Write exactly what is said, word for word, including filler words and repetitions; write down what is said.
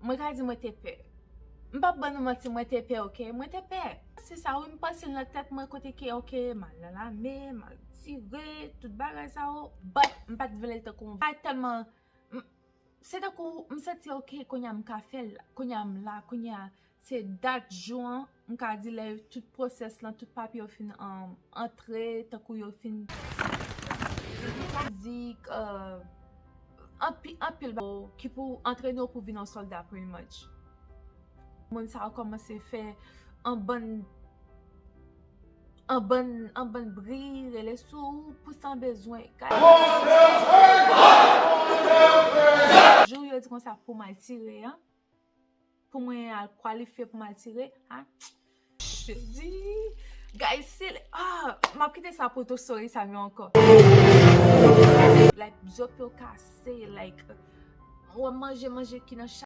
Mwen ka di mwen te pè. M p ap ban nou manti, mwen te pè, oke? Mwen te pè. Se sa, wi, m panse l nan tèt mwen kote ke, oke, m al nan lame, m al tire, tout bagay sa yo. But, m pa t vle l tankou yon bagay tèlman, m, se tankou, m santi, oke, kounye a m ka fè l, kounye a m la, kounye a se dat jou an, m ka di lè tout pwosès lan, tout papye yo fin, um, antre, tankou yo fin mizik, uh, anpi-, anpil ba-, ki pou antrene w pou vin yon sòlda, pretty much. Moun sa yo kòmanse fè an bann, an bann, an bann bri, rele sou ou pou san bezwen. Jou yo di konsa pou m al tire an, pou mwen al kwalifye pou m al tire, ha? Jezi! Guys, se, ah, m ap kite sa pou tou story sa m yo ankò. Like, zòt yo kase, like, w ap manje, manje ki nan